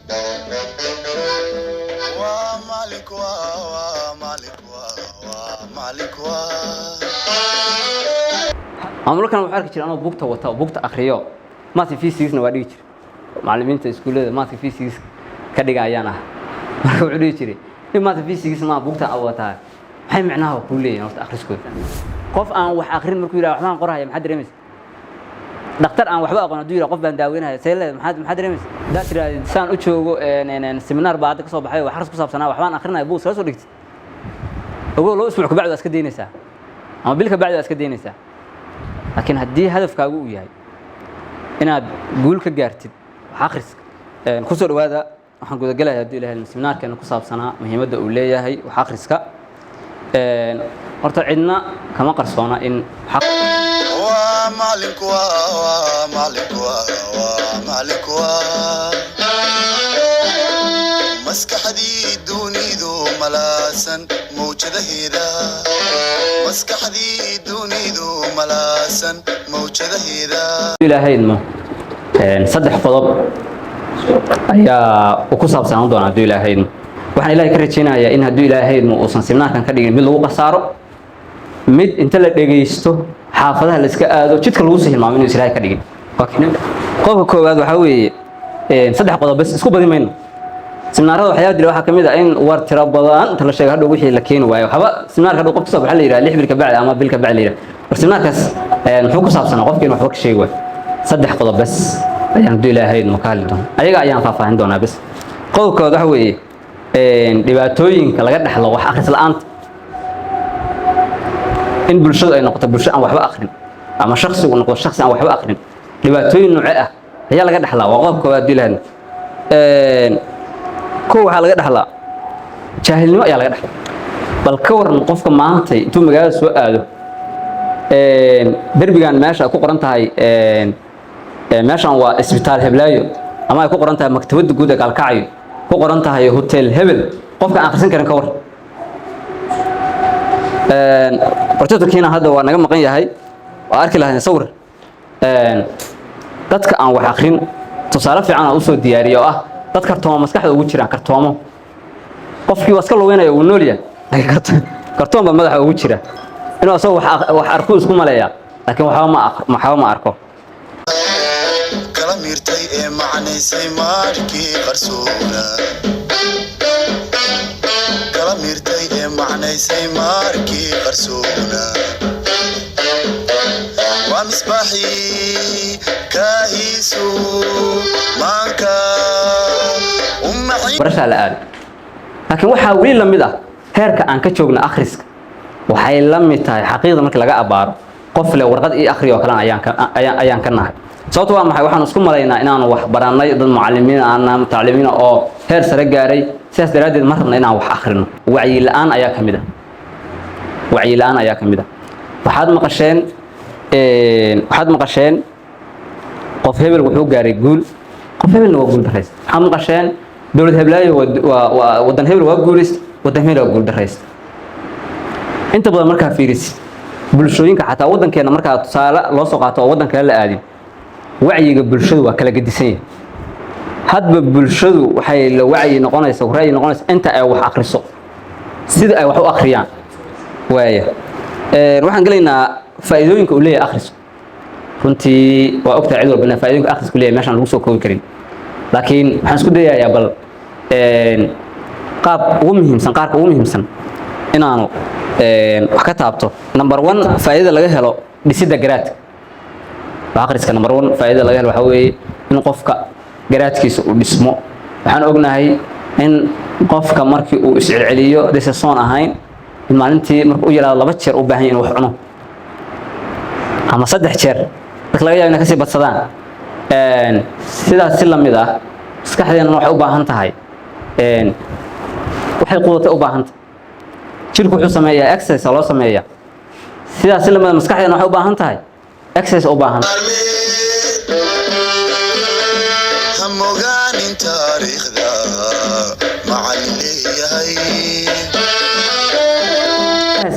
Waa maalinku, waa maalinku, waa maalinku, waa Maamulkan wuxuu arki jiray anoo buugta wata oo buugta akhriyo. Maths, physicsna waa dhigi jiray. Macallimiinta iskuullada maths, physics ka dhiga ayaan ah. Marka wuxuu dhihi jiray, "Nin maths, physics ma buugta aad wataa, maxay micnaha kuu leeyihin horta akhriskooda?" Qof aan wax akhrin markuu yidhaha waxbaan qorahaya, maxaad dareemaysa? Dhakhtar aan waxba aqoon hadduu yidhaha qof baan daaweynaya, see leed? Maxaad dareemaysa haddaad tirahdid saan u joogo seminar baa hadda ka soo baxay, wax akhris ku saabsanaa, waxbaan akhrinaya, buug iskala soo dhigtid? Ogow, 2 usbuuc kabacdi waa iska daynaysaa ama bil kabacdi waa iska daynaysaa. Laakiin haddii hadafkaagu uu yahay inaad guul ka gaartid wax akhriska, kusoo dhawaada. Waxaan gudagelayaa, hadduu Ilahay, seminaarkeena ku saabsanaa muhiimadda uu leeyahay wax akhriska. Horta cidna kama qarsoona in wax Waa maalinku, waa maalinku, waa maalinku, waa maskaxdii dunidu malaasan mawjadaheeda, maskaxdii dunidu malaasan mawjadaheeda. Ilaahay idmo, saddex qodob ayaa uu ku saabsanaan doonaa, hadduu Ilaahay idmo. Waxaan Ilaahay ka rajaynayaa in, hadduu Ilaahay idmo, uusan seminaarkan ka dhigin mid lagu khasaaro, mid inta la dhegaysto xaafadaha la iska aado, jidka lagu sii hilmaamo, inuu Ilaahay ka dhigin. Okay. Qodobka koowaad waxaa weeye, saddex qodob bas, isku badin mayno. Seminaarada waxyaaba dila waxaa ka mid ah in war tiro badan inta la sheego hadhow wixii la keeni waayo. Waxba seminaarka hadhow qof kasoo waxaa la yidhaha 6 bil ka bacdi ama bil ka bacdi la yidhaha, "War seminaarkaas muxuu ku saabsanaa?" Qofkiina waxba ka sheegi waayo. Saddex qodob bas ayaan, hadduu Ilaahay idmo, ka hadli doona, ayaga ayaan faahfaahin doonaa bas. Qodobka koowaad waxa weeye dhibaatooyinka laga dhexlo wax akhris la'aanta, in bulshadu ay noqoto bulsho aan waxba akhrin ama shakhsigu noqdo shakhsi aan waxba akhrin, dhibaatooyin nooce ah ayaa laga dhexlaa? Waa qodobka koowaad, hadduu Ilaahay idmo. Kow, waxaa laga dhexlaa jaahilnimo ayaa laga dhexlaa. Bal ka waran qofka maantay intuu magaalada soo aado, derbigan meesha ay ku qoran tahay "Meeshan waa isbitaal heblaayo" ama ay ku qoran tahay "Maktabadda guud ee Gaalkacyo", ku qoran tahay "Hotel Hebel", qofka aan akhrisan karin ka war? Projectorkiina hadda waa naga maqan yahay, waa arki lahayn sawir. Dadka aan wax akrin tusaale fiican aan usoo diyaariyo oo ah dad kartoomo maskaxda ugu jiraan. Kartoomo, qofkii waa iska lugeynaya, uu nool yahay, laakiin kartoon baa madaxa ugu jira. Inuu asagoo wax arku isku maleeya, laakiin waxba ma arko. Kala miirtay ee macnaysay maarkii qarsoona, kala miirtay ee macnaysay maarkii qarsoona, waa misbaaxii kaahiisu maanka umaxi. Barashaa la aado, laakiin waxaa weli la mid ah heerka aan ka joogna akhriska. Waxay la mid tahay xaqiiqda markii laga abaaro qof le warqad ii akhriyo oo kalena ayaan ka nahay. Sababto waa maxay? Waxaan isku malaynaa inaanu wax barannay, dad mucallimiin aan mutacalimiin oo heer sare gaaray. Sidaas daraaddeed ma rabna inaan wax akhrino. Wacyi la'aan ayaa ka mid ah, wacyi la'aan ayaa ka mid ah. Waxaad maqasheen qof hebel wuxuu gaaray guul, qof hebelna waa guul daraysta. Waxaad maqasheen dowlad heblaayo waa wadan hebel waa guulaysta, wadan hebel waa guul daraysta. Inta badan markaa fiirisid bulshooyinka, xataa waddankeena markaa tusaale loo soo qaato oo waddan kale la aadin, wacyiga bulshadu waa kala gedisan yahay. Hadba bulshadu waxay la wacyi noqonaysa, ra'yi noqonaysa inta ay wax akhriso, sida ay wax u akhriyaan. Waaya, waxaan gelaynaa faa'iidooyinka uu leeyahay akhrisku. Runtii waa ogtahay cid walba in faa'iidooyinka akhrisku leeyahay meeshaan lagu soo koobi karin, laakiin waxaan isku dayayaa bal qaab ugu muhiimsan, qaarka ugu muhiimsan inaanu wax ka taabto. Number one, faa'iidada laga helo dhisidda garaadka. Akhriska number one faa'iidada laga helo waxaa weeye in qofka garaadkiisa uu dhismo. Waxaan ognahay in qofka markii uu iscelceliyo daysa soon ahayn, in maalintii marka u yaraado 2 jeer u baahan yahay inuu wax cuno ama 3 jeer, dadka laga yaabo inay kasii badsadaan. Sidaas si lamid ah maskaxdeena waxay u baahan tahay, waxay qudatay u baahan tahay. Jirku wuxuu sameeyaa exercise loo sameeyaa, sidaas si lamid ah maskaxdeena waxay u baahan tahay exercise u baahan. Ha mogaanin taariikhda macallin leeyahay.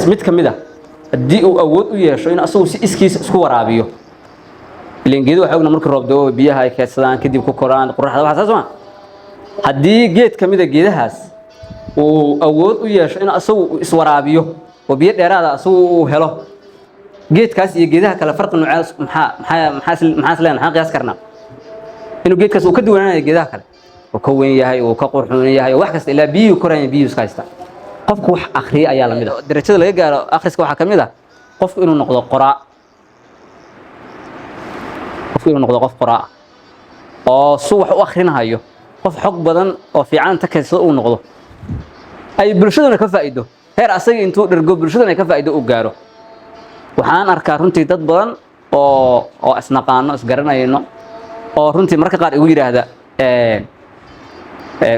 Mid ka mid ah, haddii uu awood u yeesho in asagu si iskiisa isku waraabiyo, ileen geedu waxay ogna markii roob da'o biyaha ay keydsadaan, kadib ku koraan qoraxda, waxa saas ma. Haddii geed ka mid a geedahaas uu awood u yeesho in asagu uu iswaraabiyo oo biyo dheeraada asagu uu helo, geedkaas iyo geedaha kale farqi noocaas maxaa isleen, maxaan qiyaas karnaa? Inuu geedkaas uu ka duwanaanayo geedaha kale, uu ka weyn yahay, uu ka qurxoon yahay, wax kasta, ilaa biyuhu korayaan, biyuhu iska haysta. Qofku wax akhriya ayaa lamid ah. Darajada laga gaaro akhriska waxaa ka mid ah qofku inuu noqdo qoraa, qofku inuu noqdo qof qoraa oo su wax u akhrinahayo, qof xog badan oo fiican ta kaysado uu noqdo, ay bulshaduna ka faa'iido, heer asaga intuu dhergo bulshaduna ay ka faa'iido uu gaaro. Waxaan arkaa runtii dad badan oo isnaqaano, isgaranayno, oo runtii mararka qaar igu yidhaahda,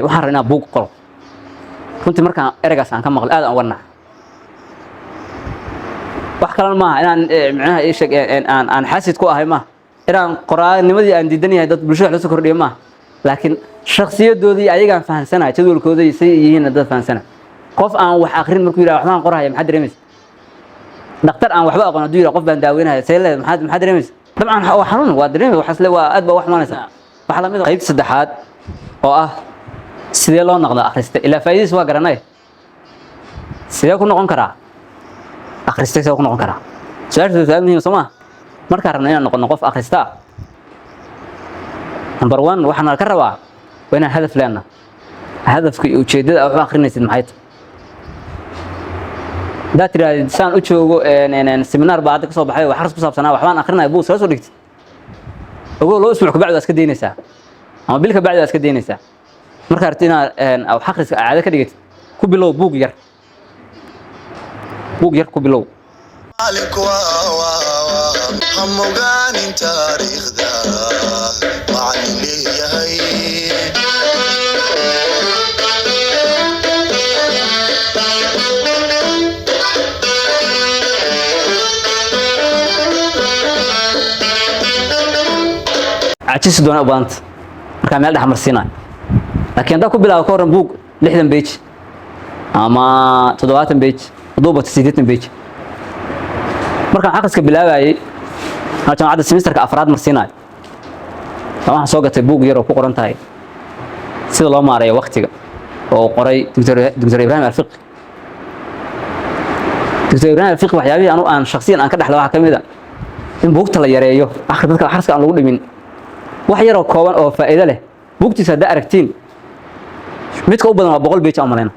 "Waxaan rabaa inaan buug qoro." Runtii markaan ereygaas aan ka maqlo, aad aan uga nax. Wax kalena maaha inaan micnaha ii sheeg aan xasid ku ahay, maaha inaan qoraanimadii aan diidan yahay, dad bulshada wax la soo kordhiyo maaha, laakiin shakhsiyadoodii ayagaan fahansanahay, jadwalkooda say yihiin dad fahansanahay. Qof aan wax akrin markuu yidhaha waxbaan qorahaya, maxaa dareemaysa? Dhakhtar aan waxba aqoon hadduu yidhaha qof baan daaweynaya, see leedahay? Maxaa dareemaysa? Dabcan waa xanuun, waa dareemaysa, waxaas le waa aad baa wax xumaanaysa. Waxaa lamid ah qaybta saddexaad oo ah sidee loo noqdaa akhriste. Ilaa faa'iidadiis waa garanay, sidee ku noqon karaa akhriste? Sidee ku noqon karaa? Su-aasha waa su-aal muhiim, soo maa? Markaan rabno inaan noqono qof akhrista ah, number one waxaan ka rabaa waa inaan hadaf leenahay. Hadafka iyo ujeeddada aad wax u akhrinaysid maxay tahay? Haddaad tidhaahdid saan u joogo seminar baa hadda ka soo baxay, wax akhris ku saabsanaa, waxbaan akhrinaya, buug sala soo dhigtid, ogow 2 usbuuc kabacdi waa iska daynaysaa ama bil kabacdi waa iska daynaysaa. Markaa rabtid inaad wax akhriska caado ka dhigatid, ku bilow buug yar, buug yar ku bilow. Macalinku waa ha mogaanin taariikhda macallin leeyahay. Cajisi doona u badanta markaa meel dhex marsiinayo, laakiin haddaa ku bilaabo, ka warran buug 60 page ama 70 page, hadduu bato 80 page? Markaan akhriska bilaabayay, anaa jaamacadda semesterka afraad marsiinayo, waxaan soo gatay buug yar oo ku qoran tahay sida loo maareeyo waqtiga, oo qoray Dr. Ibrahim Alfiqi. Dr. Ibrahim Alfiqi waxyaabihii anu aan shakhsiyan aan ka dhexla waxaa ka mid a in buugta la yareeyo, akhri dadka akhriska aan lagu dhimin, wax yaroo kooban oo faa'iido leh. Buugtiisa haddaa aragtiin, midka u badan waa 100 page aan malayna,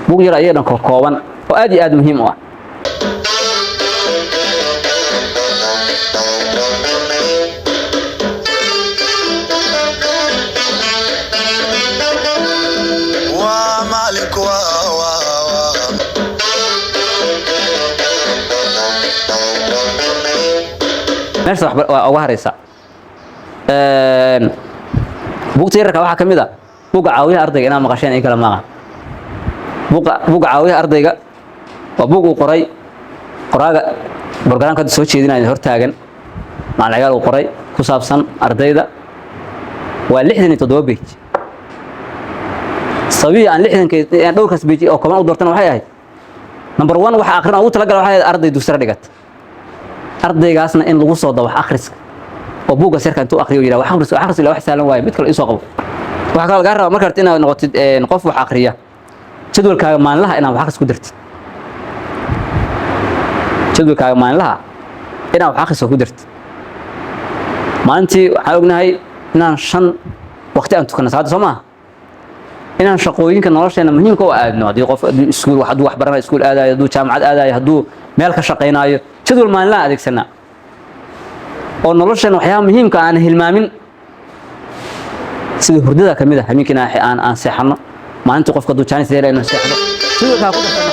buug yar ayaga dhan kooban oo aad iyo aad muhiim u ah. Waa macalinku waa Meesha waxba waa uga haraysa. Buugta yararka waxaa ka mid a buugga caawiyaha ardayga. Inaad maqasheen in kale maaha. Buugga caawiyaha ardayga waa buug uu qoray qoraaga programka hadda soo jeedinaya hortaagan, macalin Cigaal, uu qoray ku saabsan ardayda. Waa 67 page. Sababihii aan 60-ka aan dhowrkaas page oo kooban u doortana waxay ahayd, number one, waxa akhrin ugu talagalay waxay ahayd arday dugsiga dhigat, ardaygaasna in lagu soo dabo wax akhriska, oo buugga sirka intuu akhriyo yidhaha wax akhris, wax akhris ila wax sahlan waaye, mid kale isoo qabo. Waxaa kaloo lagaa rabaa marka rabtid inaad noqotid qof wax akhriya, jadwalkaaga maalinlaha inaad wax akhris ku dartid, jadwalkaaga maalinlaha inaad wax akhriska ku dartid. Maalintii waxaan ognahay inaan shan waqti aan tukano salaada, soo maaha? Inaan shaqooyinka nolosheena muhiimka u aadno, haddii qof hadduu iskuul, hadduu wax baranayo iskuul aadayo, hadduu jaamacad aadayo, hadduu meel ka shaqaynaayo, jadwal maalinlaha adeegsanaa oo nolosheena waxyaaba muhiimka aan hilmaamin, sida hurdada ka mid ah, habeenkii inaan aan seexano, maalintii qofka hadduu jaanis helay inuu seexdo, jadwalkaa ku darta.